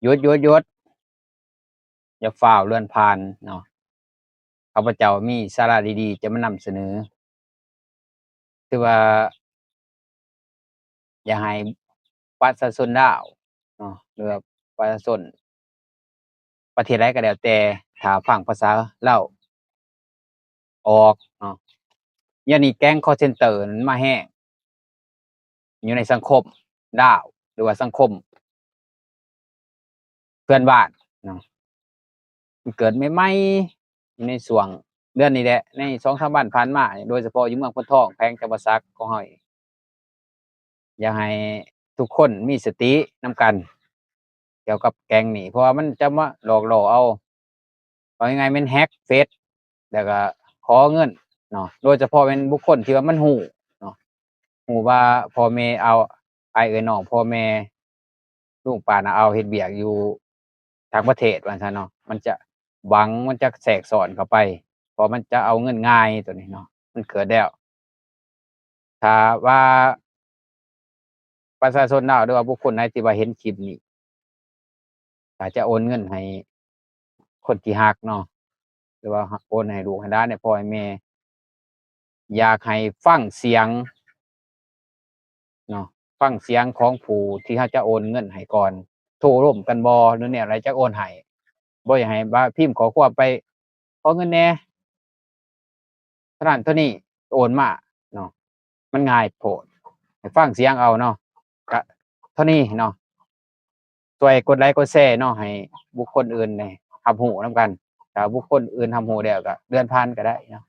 ຢຸດ ຢຸດ ຢຸດ ຢ່າຟ້າວເລື່ອນຜ່ານເນາະ. ຂ້າພະເຈົ້າມີສາລະດີໆຈະມານຳສະເໜີ. ຄືວ່າຢາກໃຫ້ປະຊາຊົນລາວເນາະ ຫຼືວ່າປະຊາຊົນປະເທດໃດກໍແລ້ວແຕ່ ຖ້າຟັງພາສາລາວອອກເນາະ, ດຽວນີ້ແກ້ງຄອລເຊັນເຕີມັນມາແຮງຢູ່ໃນສັງຄົມລາວ ຫຼືວ່າສັງຄົມ ເພື່ອນບ້ານເນາະ. ມັນເກີດໃໝ່ໆຢູ່ໃນຊ່ວງເດືອນນີ້ແຫຼະ ໃນສອງສາມວັນຜ່ານມາ ໂດຍສະເພາະຢູ່ເມືອງໂພນທອງ ແຂວງຈຳປາສັກຂອງເຮົາເອງ. ຢາກໃຫ້ທຸກຄົນມີສະຕິນຳກັນກ່ຽວກັບແກ້ງນີ້ ເພາະວ່າມັນຈະມາຫຼອກຫຼໍ່ເອົາ ເວົ້າງ່າຍໆແມ່ນແຮັກເຟສ ແລ້ວກໍຂໍເງິນເນາະ, ໂດຍສະເພາະແມ່ນບຸກຄົນທີ່ວ່າມັນຮູ້ເນາະ ຮູ້ວ່າພໍ່ແມ່ອາວ ອ້າຍເອື້ອຍນ້ອງ ພໍ່ແມ່ລຸງປ້ານ້າອາວເຮັດວຽກຢູ່ຕ່າງປະເທດວ່າຊັ້ນເນາະ, ມັນຈະບັງ ມັນຈະແຊກຊ້ອນເຂົ້າໄປ ເພາະມັນຈະເອົາເງິນງ່າຍໂຕນີ້ເນາະ ມັນເກີດແລ້ວ. ຖ້າວ່າປະຊາຊົນລາວ ຫຼືວ່າບຸກຄົນໃດທີ່ວ່າເຫັນຄລິບນີ້ ຖ້າຈະໂອນເງິນໃຫ້ຄົນທີ່ຮັກເນາະ ຫຼືວ່າໂອນໃຫ້ລູກໃຫ້ຫຼານ ໃຫ້ພໍ່ໃຫ້ແມ່ ຢາກໃຫ້ຟັງສຽງເນາະ, ຟັງສຽງຂອງຜູ້ທີ່ເຮົາຈະໂອນເງິນໃຫ້ກ່ອນ. ໂທລົມກັນບໍ່ ຫຼືແນວໃດ ຈັກໂອນໃຫ້. ບໍ່ຢາກໃຫ້ວ່າພິມຂໍ້ຄວາມໄປ ຂໍເງິນແດ່ ເທົ່ານັ້ນເທົ່ານີ້ ໂອນມາເນາະ, ມັນງ່າຍໂພດ. ໃຫ້ຟັງສຽງເອົາເນາະ ກະເທົ່ານີ້ເນາະ. ຊ່ວຍກົດໄລກົດແຊເນາະ ໃຫ້ບຸກຄົນອື່ນໄດ້ຮັບຮູ້ນຳກັນ. ຖ້າບຸກຄົນອື່ນຮັບຮູ້ແລ້ວ ກະເລື່ອນຜ່ານກໍໄດ້ເນາະ.